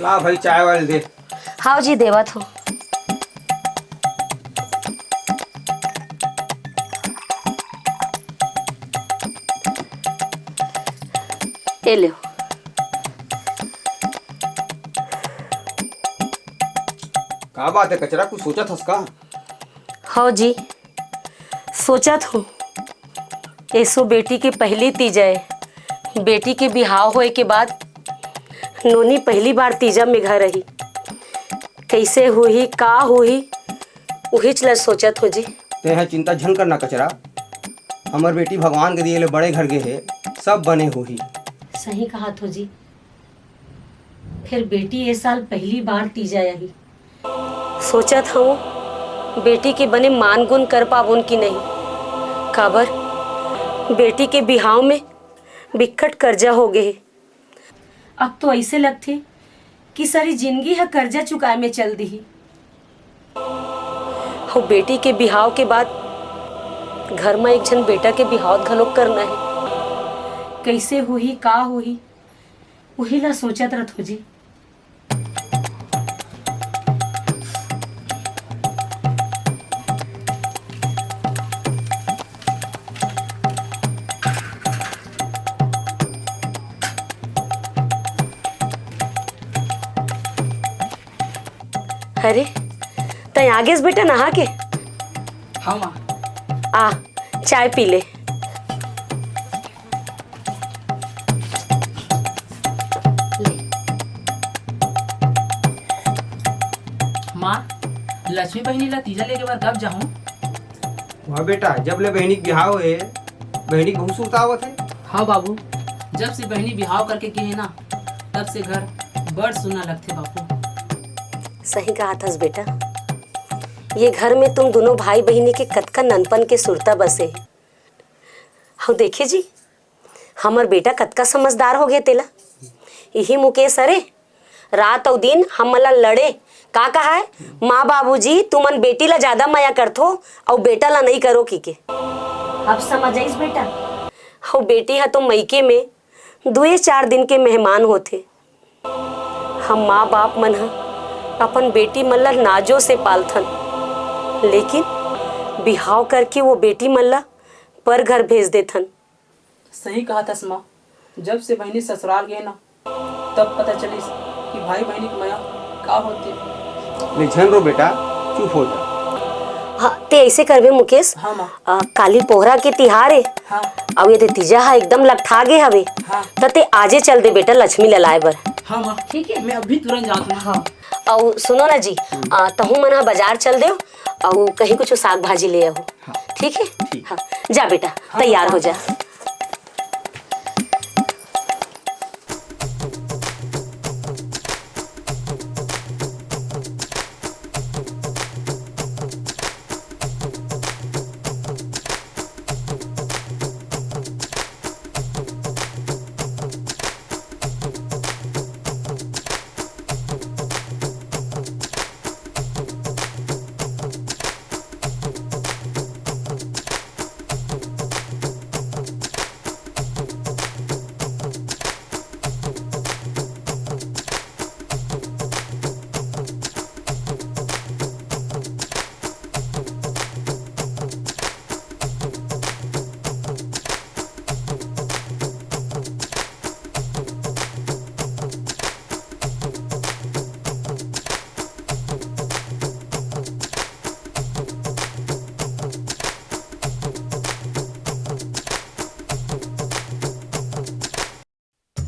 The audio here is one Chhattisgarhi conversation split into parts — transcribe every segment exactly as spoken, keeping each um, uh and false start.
हाँ भाई, चाय वाले दे। हाव जी, देवत हूँ। ए लेव। का बात हे कचरा, कुछ सोचत हस का? हव जी, सोचत हूँ। एसो बेटी के पहिली तीजा ए। बेटी के बिहाव होए के बाद नोनी पहिली बार तीजा में घर आही। कइसे होही, का होही, उहीच ल सोचत हूँ जी। तेंह चिंता झन करना कचरा, हमर बेटी भगवान के दिए ले बड़े घर गे हे, सब बने होही। सही कहत हो जी। फेर बेटी ए साल पहिली बार तीजा आही। सोचत हूँ बेटी के बने मान गुन कर पाबोन कि नहीं, काबर बेटी के बिहाव में बिक्कट करजा हो गे हे। अब तो अइसे लगथे कि सारी जिनगी ह करजा चुकाए में चल दिही। हो बेटी के बिहाव के बाद घर म एक झन बेटा के बिहाव घलोक करना हे। कइसे होही, का होही, उही ला सोचत रथो जी। अरे, तैं आ गेस बेटा नहा के? हाँ माँ। आ, चाय पी ले। ले। माँ, लक्ष्मी बहिनी ला तीजा लेगे बर कब जाहूँ? वाह बेटा, जब ले बहिनी के बिहाव होए, बहिनी के बहुत सुरता आवत हे। हाँ बाबू, जब से बहिनी बिहाव करके गे हे ना, तब से घर बड़ सुन्ना लगथे बापू। सही कहत हस बेटा, ये घर में तुम दुनों भाई बहिनी के कतका ननपन के सुरता बसे हे। हव देखे जी, हमर बेटा कतका समझदार हो गे तेला। इही मुकेश हरे, रात अउ दिन हमन ला लड़े, का कहाय, "माँ बाबूजी, तुमन बेटी ला जादा मया करथो अउ बेटा ला नइ करो," किके। अब समझ आइस बेटा। हव बेटी ह तो मइके में दुए चार दिन के मेहमान होथे। हम माँ बाप मन ह अपन बेटी मन ला नाजो से पालथन, लेकिन बिहाव करके वो बेटी मन ला पर घर भेज देथन। सही कहत हस माँ, जब से बहिनी ससुराल गे ना, तब पता चलिस कि भाई बहिनी के मया का होथे। ले झन रो बेटा, चुप हो जा। हाँ, ते अइसे करबे मुकेश। हाँ माँ। आ, काली पोहरा के तिहार हे। हाँ। अउ ये दे तीजा ह एकदम लकठा गे हवे। हाँ। त ते आजे चल दे बेटा लक्ष्मी ल लाए बर। हाँ माँ। ठीक हे? मैं अभी तुरंत जात हूँ। हाँ। अउ सुनो ना जी, हम्म। आ, तहूँ मन ह बाजार चल देव अउ कहीं कुछ साग भाजी ले आहू। हाँ। ठीक हे? ठीक। हाँ। जा बेटा, हाँ, तैयार हो जा।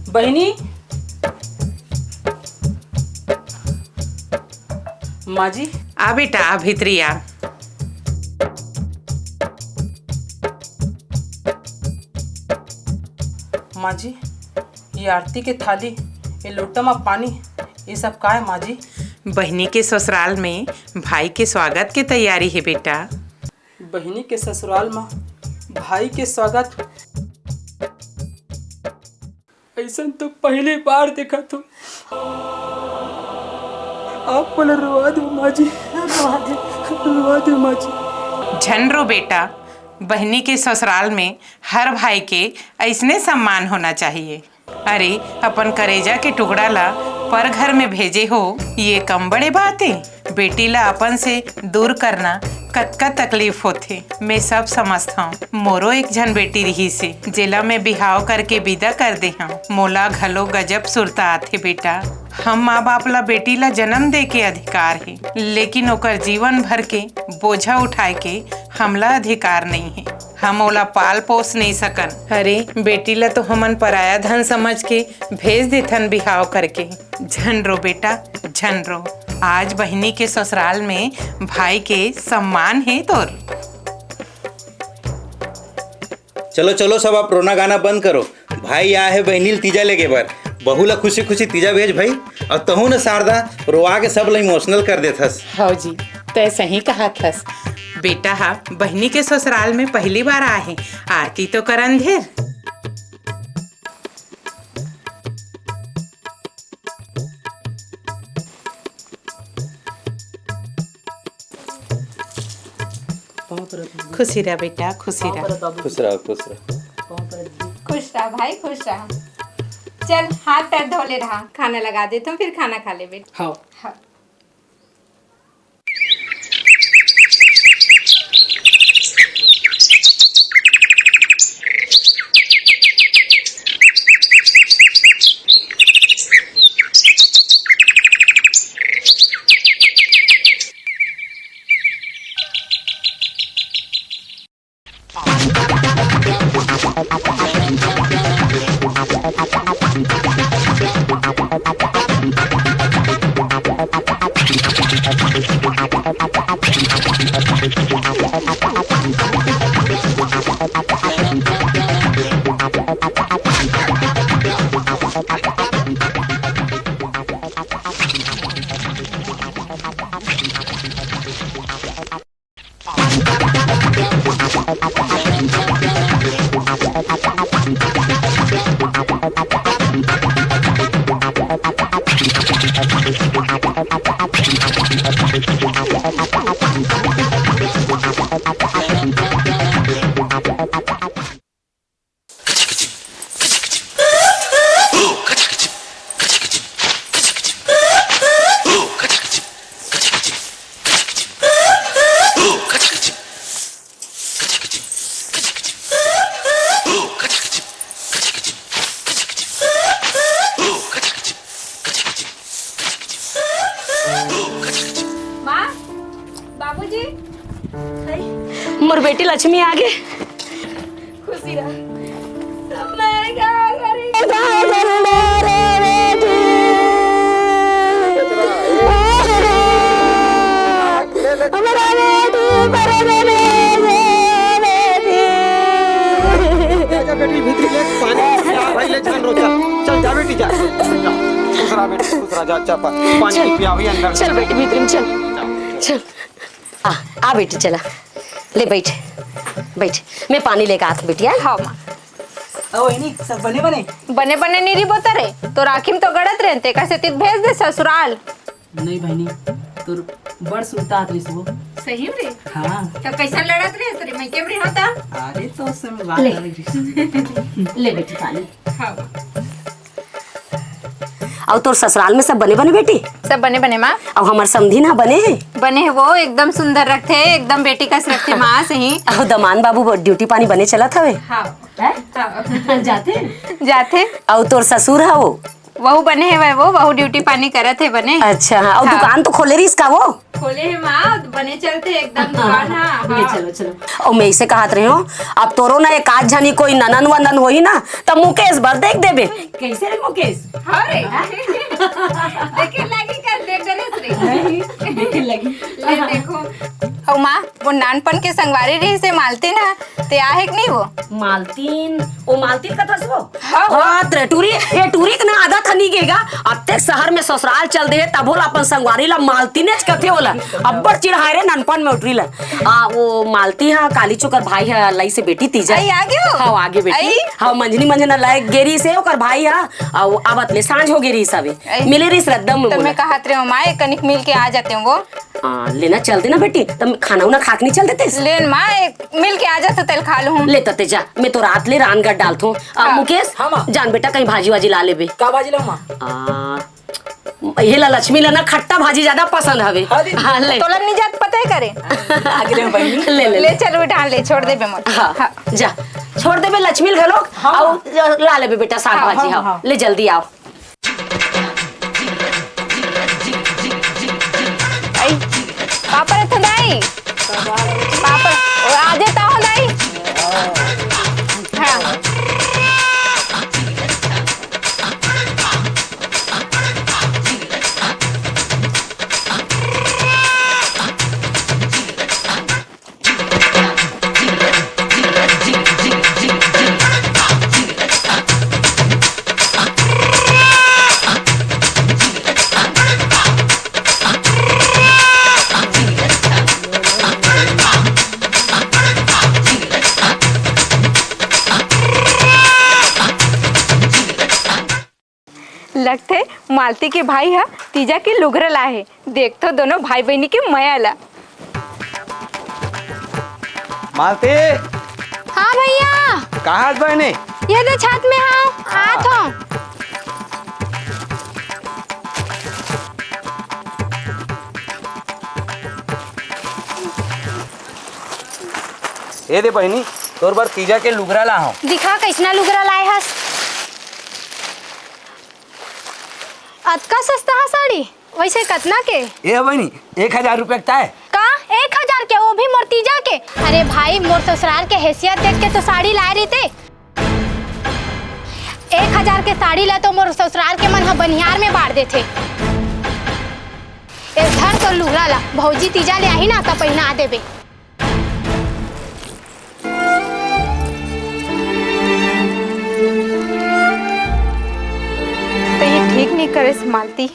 बहिनी। माँ जी। आ बेटा, आ भीतरी आ। माँ जी, ये आरती के थाली, ये लोटा म पानी, ये सब का हे माँ जी? बहिनी के ससुराल में भाई के स्वागत के तैयारी हे बेटा। बहिनी के ससुराल म भाई के स्वागत, अइसन तो पहिली बार देखत हूँ। आप मोला रोवा दो माँ जी, रोवा दो माँ जी। झन रो बेटा, बहिनी के ससुराल में हर भाई के अइसने सम्मान होना चाहिए। अरे, अपन करेजा के टुकड़ा ला पर घर में भेजे हो, ये कम बड़े बात हे। बेटी ला अपन से दूर करना कतका तकलीफ होथे, मैं सब समझथंव। मोरो एक झन बेटी रिहिस हे, जेला मैं बिहाव करके विदा कर दे हंव। मोला घलो गजब सुरता आथे बेटा। हम माँ बाप ला बेटी ला जन्म दे के अधिकार हे, लेकिन ओकर जीवन भर के बोझा उठाए के हमला अधिकार नइ हे। हम ओला पाल पोस नइ सकन। अरे, बेटी ला तो हमन पराया धन समझ के भेज देथन बिहाव करके। झन रो बेटा, झन रो। आज बहिनी के ससुराल में भाई के सम्मान हे तोर। चलो, चलो, सब आप रोना गाना बंद करो। भाई आए हे बहिनी ल तीजा लेगे बर। बहू ला खुशी खुशी तीजा भेज भाई। अउ तहू न शारदा, रोआ के सब ला इमोशनल कर देथस। हव जी, तय सही कहा थस। बेटा हा बहिनी के ससुराल में पहली बार आए हे, आरती तो करन धेर। खुशी रह बेटा, खुशी रह। खुश रहो, खुश रहो। खुश रहा भाई, खुश रहा। चल, हाथ पैर धो ले रहा, खाना लगा देता हूँ, फिर खाना खा ले बेटा। हाँ। हाँ। माँ, बाबूजी। मोर बेटी लक्ष्मी आगे। खुशी रह। मैं का करी? हमरा बेटी परदेस में बेटी। जा, जा बेटी, भीतरी ले, पानी पिया, भाई ले, जान रो, चल, चल, जा बेटी, जा, जा, खुश रहा बेटी, खुश रहा, जा, जा, पा-, पानी चल। पिया, भाई अंदर चल बेटी, भीतरी में चल, चल। आ, आ बेटी, चला, ले बैठ, बैठ, मैं पानी लेके आत बेटी, हाँ? हाँ, माँ। ओ, इनी, सब बने बने? बने बने नी रहिबो त रे, तोर आँखी म तो गड़त रहे, तेकर सेती भेज दे ससुराल। नहीं बहिनी, तोर बड़ सुरता आत रहिस वो। सही में रे? हाँ। त कैसन लड़त रहे रे, मैं के रे होता? अरे, तो उस समय बात ले। अलग रही। ले बेटी पानी। हाँ। अउ तोर ससुराल में सब बने बने बेटी? सब बने बने माँ। अउ हमर समधिन ह बने हे? बने हे वो, एकदम सुंदर रखथे, एकदम बेटी कस रखथे माँ सही। अउ दमान बाबू ड्यूटी पानी बने चलत हवे? हाँ। हैं? हाँ। जाथे? जाथे। अउ तोर ससुर ह वो? वहू बने हेवय वो, वहू ड्यूटी पानी करत हे बने। अच्छा, हाँ। अउ हाँ। दुकान तो खोले रहिस का वो? खोले हे माँ, बने चलथे एकदम दुकान, हाँ, ले हाँ। चलो, चलो। अउ मैं इसे कहत रहे हूँ, अब तोरो ना एक आध झनी कोई ननन वनन होही ना, त मुकेश बर देख देबे। कैसे रे मुकेश? हाँ रे। देखे लागी का देख डरेस रे। नहीं, देखे लागी। ले देखो। अउ माँ, वो नानपन के संगवारी रहिस हे मालतीन ह, ते आहे कि नहीं वो? मालतीन, वो मालतीन कथस वो? हाँ, वो। हाँ, ते टूरी, ये टूरी के ना आदत ह नहीं गेगा। अतेक शहर में ससुराल चल दे हे, तभो ला अपन संगवारी ला मालतीनेच कथे ओला। अब्बड़ चिढ़ाए रे नानपन में उठरी ला। आ, वो मालती ह, काली चोकर भाई ह, लई से बेटी तीजा। आई, आगे हो? हाँ, आगे बेटी। आई? हाँ, मंझनी मंझना लायक गेरी से ओकर भाई ह, आ, वो आवत ले सांझ हो गेरी सबे। आई। मिले रहिस रद्दम में तो मोला। मैं कहत रहे हूँ, माँ, एक कनिक मिल के आ जाते हैं वो। आ, लेना चल देना बेटी, तब खाना उना खा के नहीं चल देते? लेन माँ, एक मिल के आ जा तो तेल खा लूँ। ले तते जा, मैं तो रात ले रानगढ़ डालत हूँ। आ, हाँ। मुकेश, हाँ, माँ। जान बेटा, कहीं भाजी वाजी ला लेबे। का भाजी लाऊं, माँ? आ, ये ला लक्ष्मी ला ना खट्टा भाजी ज्यादा पसंद हवे। हाँ दीदी। हाँ, ले। तोला नहीं जात पता है करे। आगे ले बहिनी। ले, ले, ले ले। चल उठा ले, छोड़ देबे मोर। हाँ, हाँ। जा। छोड़ देबे लक्ष्मी ला घलोक। हाँ। अउ ला लेबे बेटा साग हाँ, भाजी। हाँ, हाँ, हाँ। ले जल्दी आओ। आई, पापड़ तो दाई। पापड़, ओ, आजे ताहो दाई। हाँ। लगथे मालती के भाई ह तीजा के लुगरा लाए हे। देखथो दोनों भाई बहिनी के मया ला। मालती। हाँ भैया। कहाँ हस बहिनी? ये दे छत में हँव, आत हँव। ए दे बहिनी, तोर बर तीजा के लुगरा ला हँव। दिखा, कइसना लुगरा लाए हस? अतका सस्ता हा साड़ी? वइसे कतना के? ए बहिनी, एक हजार रुपया के ताय। का? एक हजार के, वो भी मोर तीजा के? अरे भाई, मोर ससुरार के हैसियत देख के तो साड़ी लाए रहिते। एक हजार के साड़ी ला तो मोर ससुरार के मन ह बनिहार में बांट देथे। ए धर तोर लुगरा ला, भौजी तीजा ले आही ना, त पहिना देबे। त ये ठीक नइ करेस मालती।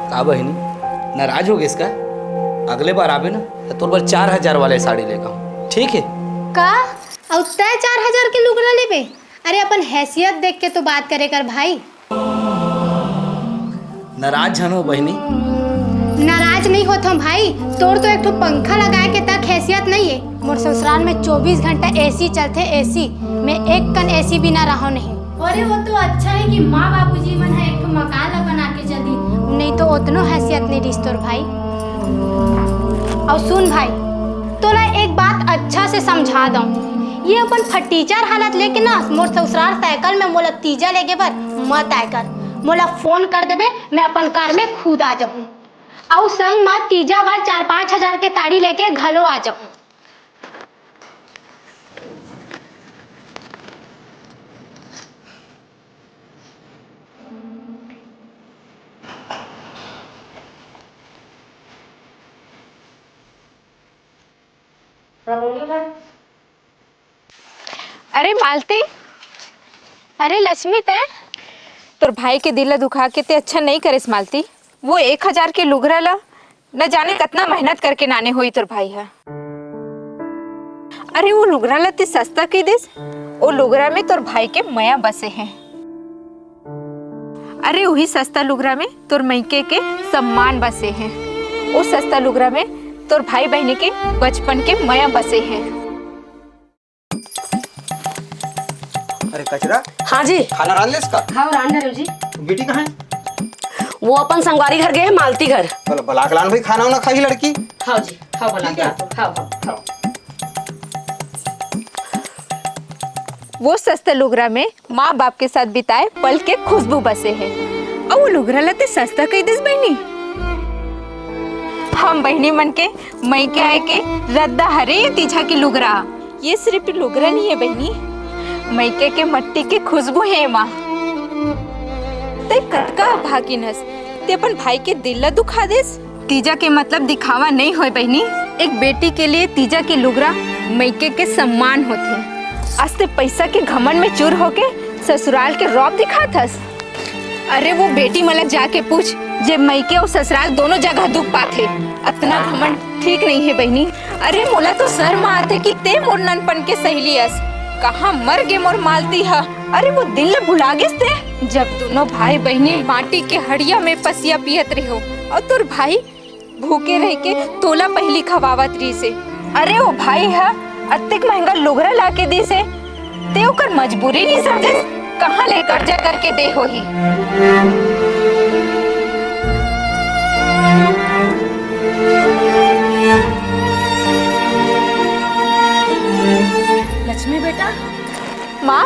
का बहिनी, नाराज हो गेस का? अगले बार आबे ना, त तोर बर चार हजार वाले साड़ी लेके आऊं, ठीक है? का? अउ तैं चार हजार के लुगरा लेबे? अरे, अपन हैसियत देख के तो बात करे कर भाई। नाराज झन हो बहिनी। नाराज नहीं होत हूँ भाई, तोर तो एक ठो पंखा लगाए के तक हैसियत नहीं है। मोर ससुराल में चौबीस घंटा एसी चलथे, एसी। मैं एक कन एसी बिना रहूं नहीं। अरे, वो तो अच्छा है कि माँ बाबूजी मन ह एक ठो मकान ला बना के चल दी, नहीं तो ओतनो हैसियत नहीं रिस तोर भाई। अउ सुन भाई, तोला एक बात अच्छा से समझा दऊं, ये अपन फटीचर हालत लेके ना मोर ससुराल साइकिल में मोला तीजा लेगे बर मत आए कर। मोला फोन कर देबे, मैं अपन कार में खुद आ जाऊं। अउ संग मा तीजा बर चार पाँच हजार के साड़ी लेके घलो आ जाऊं। अरे मालती, अरे लक्ष्मी, तैं तोर भाई के दिल ला दुखा के तैं अच्छा नहीं करेस मालती। वो एक हजार के लुगरा ला न जाने कतना मेहनत करके नाने होई तोर भाई ह। अरे वो लुगरा ला तैं सस्ता कह दिस, वो लुगरा में तोर भाई के मया बसे हे। अरे उही सस्ता लुगरा में तोर मइके के सम्मान बसे हे। वो सस्ता लुगरा में तोर भाई बहिनी के बचपन के मया बसे हे। अरे कचरा। हाँ जी। खाना रांध लेस का? हाँ, रांध डरेंव जी। बेटी कहाँ है? वो अपन संगवारी घर गे हे, मालती घर। बला, बला के लान भाई, खाना वाना खाही लड़की। हाँ जी, हाँ, बला ठीक है। हाँ, हाँ, हाँ। वो सस्ता लुगरा में माँ बाप के साथ बिताए पल के खुशबू बसे हे। अउ वो लुगरा ला तैं सस्ता कह दिस बहिनी। हम बहिनी मन के मइके आए के रद्दा हरे ये तीजा के लुगरा। ये सिर्फ लुगरा नहीं है बहिनी, मइके के मट्टी के खुशबू है एमा। तैं कतका अभागिन हस, तैं अपन भाई के दिल ला दुखा देस। तीजा के मतलब दिखावा नहीं होय बहिनी, एक बेटी के लिए तीजा के लुगरा मइके के सम्मान होथे। आज तैं पैसा के घमंड में चूर होके ससुराल के रौब दिखात हस। अरे वो बेटी मन ला जाके पूछ, जे मइके अउ ससुराल दोनों जगह दुख पाथे। अतना घमंड ठीक नहीं है बहिनी। अरे, मोला तो शर्म आथे कि ते मोर ननपन के सहेली अस। कहाँ मर गे मोर मालती ह? अरे, वो दिन ल भुला गेस ते, जब दोनों भाई बहिनी माटी के हड़िया में पसिया पियत रहो, अउ तोर भाई भूखे रह के तोला पहिली खवावत रहिसे। अरे, ओ भाई ह अतेक महंगा लुगरा ला के दिसे, ते ओकर मजबूरी नहीं समझे, कहाँ ले कर्जा करके दे होही। लक्ष्मी बेटा। माँ।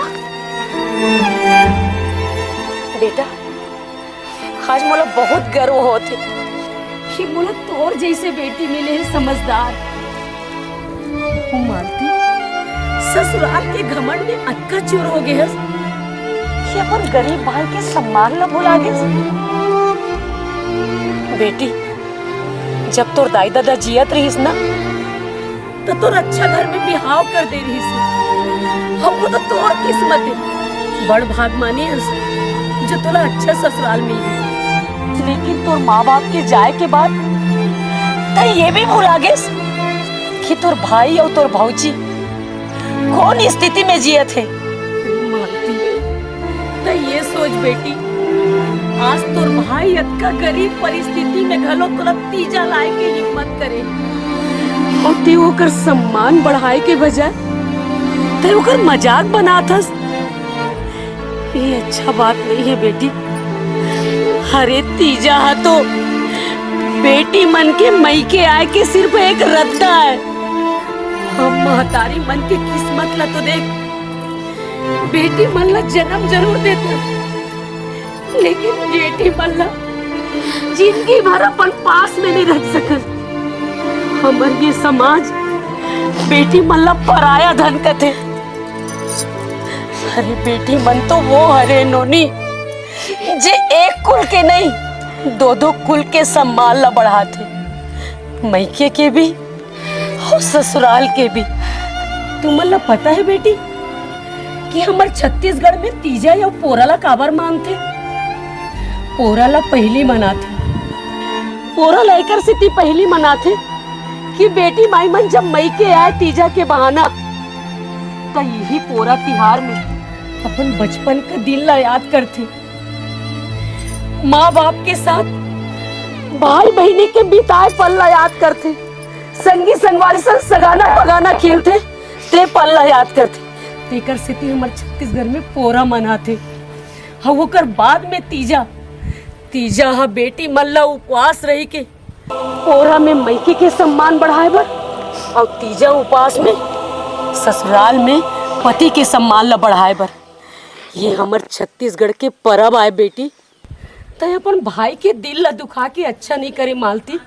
बेटा, आज मोला बहुत गर्व होत हे कि मोला तोर जैसे बेटी मिले हे, समझदार। ओ मालती, ससुराल के घमंड में अतका चूर हो गे हस कि अपन गरीब भाई के सम्मान ला भुला गेस। बेटी, जब तोर दाई ददा जियत रहिस ना, त तोर अच्छा घर में बिहाव कर दे रहिस हे। अब वो तो तोर किस्मत हे, बड़ भाग माने हस जो तोला अच्छा ससुराल मिल गे। लेकिन तोर माँ बाप के जाए के बाद त ये भी भुला गेस कि तोर भाई अउ तोर भौजी कौन स्थिति में जियत हे। मालती, त ये सोच बेटी, आज तोर भाई अतका गरीब परिस्थिति में घलो तोला तीजा लाए के हिम्मत करे, अउ ते ओकर सम्मान बढ़ाए के बजाय ते ओकर मजाक बनात हस। ये अच्छा बात नहीं हे बेटी। अरे, तीजा ह तो बेटी मन के मइके आए के सिर्फ एक रद्दा हे। हम महतारी मन के किस्मत ला तो देख, बेटी मन ला जन्म जरूर देथे, लेकिन बेटी मन ला जिंदगी भर अपन पास में नहीं रख सकन। हमर ये समाज बेटी मन ला पराया धन कथे। अरे, बेटी मन तो वो हरे नोनी, जे एक कुल के नहीं, दो दो कुल के सम्मान ला बढ़ाथे, मइके के भी अउ ससुराल के भी। तुमन ला पता हे बेटी कि हमर छत्तीसगढ़ में तीजा या पोरा ला काबर मानथे? पोरा ला पहिली मनाथे। पोरा ला एकर सेती पहिली मनाथे कि बेटी माई मन जब मइके आए तीजा के बहाना, त इही पोरा तिहार में अपन बचपन के दिन ला याद करथे, माँ बाप के साथ, भाई बहिनी के बिताए पल ला याद करथे, संगी संगवारी संग सगाना पगाना खेलथे, ते पल ला याद करथे। तेकर सेती हमर छत्तीसगढ़ में पोरा मनाथे। अउ ओकर बाद में तीजा। तीजा ह बेटी मन ला उपवास रहि के पोरा में मइके के सम्मान बढ़ाए बर, अउ तीजा उपास में ससुराल में पति के सम्मान ला बढ़ाए बर। ये हमर छत्तीसगढ़ के परब आय बेटी। तैं अपन भाई के दिल ला दुखा के अच्छा नहीं करे मालती,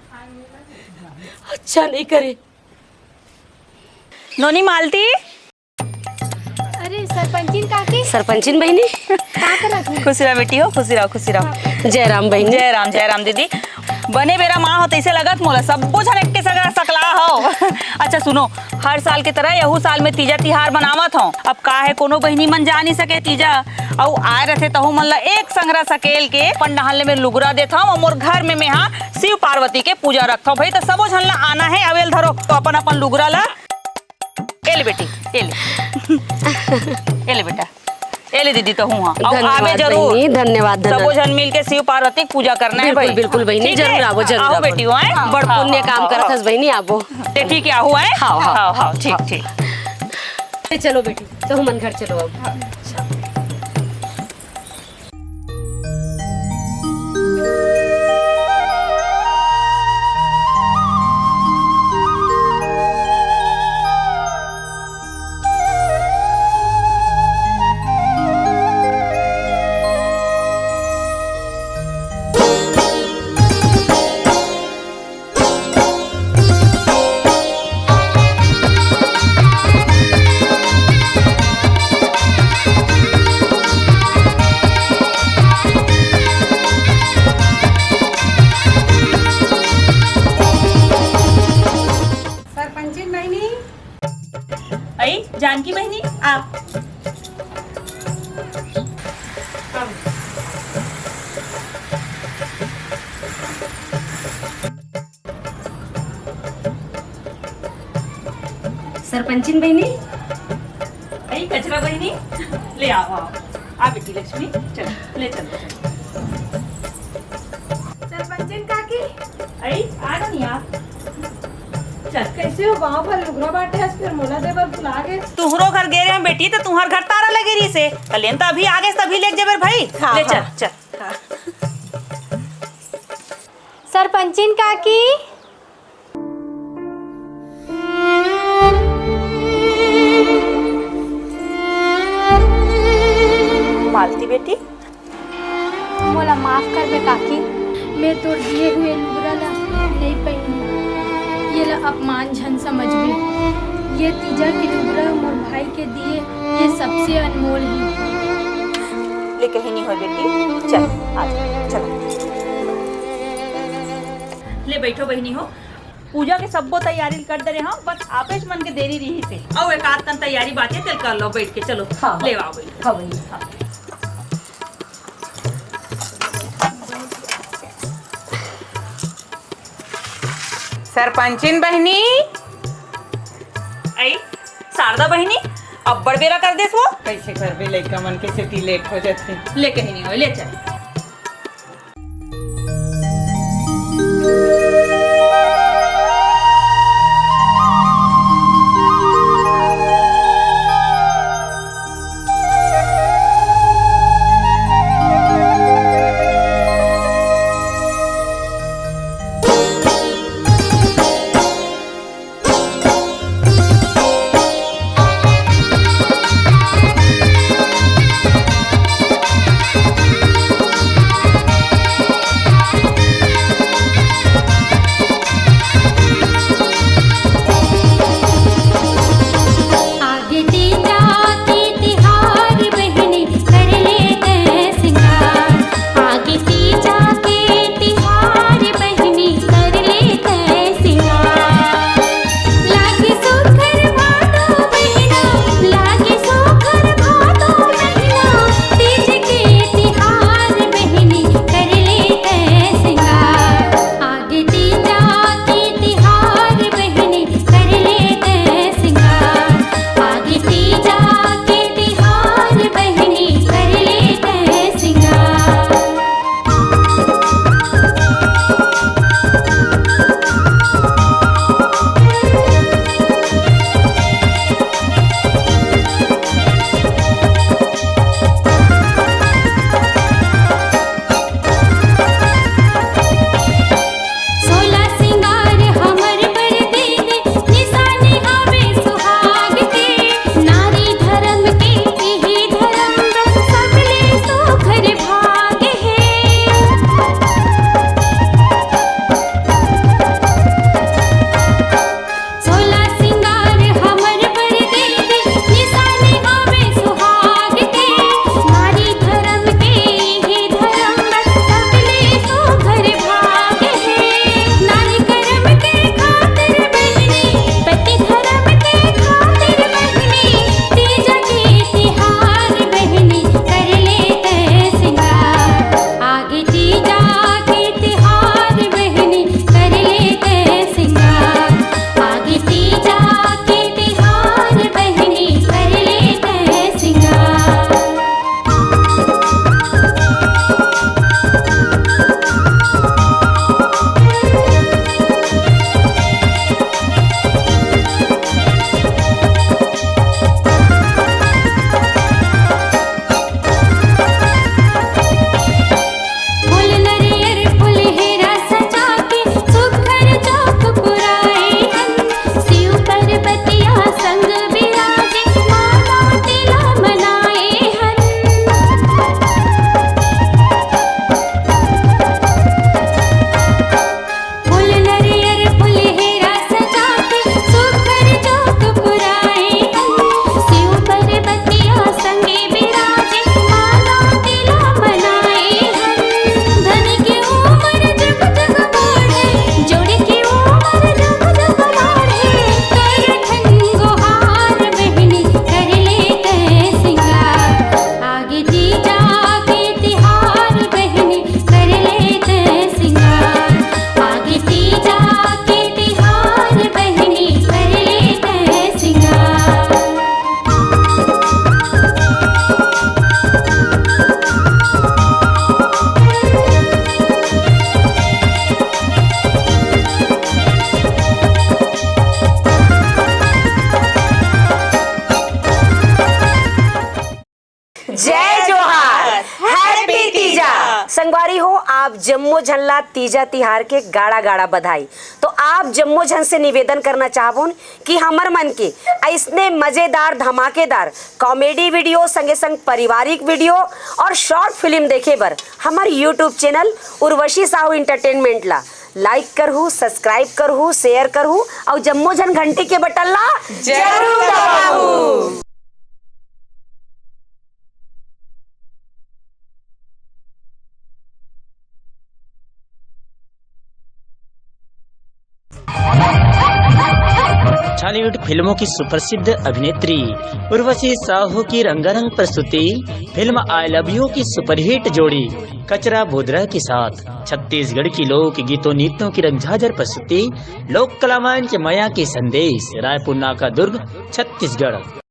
अच्छा नहीं करे। नोनी मालती। अरे सरपंचिन काकी। सरपंचिन बहिनी। का करत हस? खुशी रहा बेटी हो, खुशी रहा, खुशी रहा। जय राम बहिनी। जय राम, जय राम दीदी। बने बेरा मा हो तइसे लगत मोला, सब्बो झन एक्के संग सकला हो। अच्छा सुनो, हर साल के तरह यहू साल में तीजा तिहार मनावत हव। अब का हे कोनो बहिनी मन जा नहीं सके तीजा, अउ आए रथे तहू मन ला एक संघरा सकेल के अपन डहन ले में लुगरा देथव अउ मोर घर में मेहा शिव पार्वती के पूजा रखथव। भाई त सबो झन ला आना हे, अवेल धरो तो अपन अपन लुगरा ला ए ले बेटी, ए ले। ए ले बेटा। ए ले दीदी, तहूँ हाँ। अउ आबे धन्यवाद जरूर। बहिनी, धन्यवाद, सबो धन्यवाद। झन मिल के शिव पार्वती के पूजा करना हे बिल्कुल, भाई। बिल्कुल बहिनी, ठीक जरूर हे? आबो, जरूर आबो आबो। बेटी, हाँ, हाँ, बड़ हाँ, पुण्य हाँ, काम हाँ, करत हाँ। हस बहिनी, आबो। ते ठीक हे, आहू, हैं? हाँ, हाँ, हाँ, हाँ, हाँ, ठीक, हाँ। ठीक। ए, चलो बेटी, तहूँ मन घर चलो अब। सरपंचिन बहिनी। अई, जानकी बहिनी, आ। सरपंचिन बहिनी, अई कचरा बहिनी, ले आओ, आओ। आ बेटी लक्ष्मी, चल, ले चल, चल। सरपंचिन काकी। अई, आ ना निया। चल। कैसे हो, गाँव भर लुगरा बांटे हस, फेर मोला दे बर भुला गे। तुहरो घर गे रहे बेटी, त तुहर घर तारा लगे रहिसे। त लेन त अभी आ गेस, त अभी लेग जेबर भाई। हाँ, ले चल, हाँ। चल। हाँ। सरपंचिन काकी। मालती बेटी। मोला माफ कर दे काकी, मैं तोर दिए हुए लुगरा ला नहीं पहिनूं। ये ला अपमान झन समझबे। ये तीजा के लुगरा मोर भाई के दिए, ये सबसे अनमोल है। ले कहीं नहीं होय बेटी, चल, आ जा, चल। ले बैठो बहिनी हो, पूजा के सब्बो तैयारी कर दे रहे हंव, बस आपेच मन के देरी रहिसे। अउ एक आध कन तैयारी बाचे, तेल कर लो बैठ के, चलो। हाँ, ले आओ बैठ। हाँ, बहिनी। हाँ। सरपंचिन बहिनी। अई, शारदा बहिनी, अब्बड़ बेरा कर देस वो। कैसे करबे, लइका मन के सेती लेट हो जाथे। ले कहीं नहीं होय, ले चल। जम्मो झन ला तीजा तिहार के गाड़ा गाड़ा बधाई। तो आप जम्मो झन से निवेदन करना चाहबोन कि हमर मन के अइसने मजेदार, धमाकेदार कॉमेडी वीडियो, संगे संग पारिवारिक वीडियो और शॉर्ट फिल्म देखे बर हमर YouTube channel Urvashi Sahu entertainment ला लाइक करहू, सब्सक्राइब करहू, शेयर करहू और जम्मो झन घंटी के बटन ला जरूर दबाहू। छॉलीवुड फिल्मों की सुप्रसिद्ध अभिनेत्री उर्वशी साहू की रंगारंग प्रस्तुति फिल्म आई लव यू की सुपरहिट जोड़ी कचरा बोधरा के साथ छत्तीसगढ़ की लोक गीतों नृत्यों की रंगझाझर प्रस्तुति लोक कला मंच मया के संदेश, रायपुर नाका दुर्ग, छत्तीसगढ़।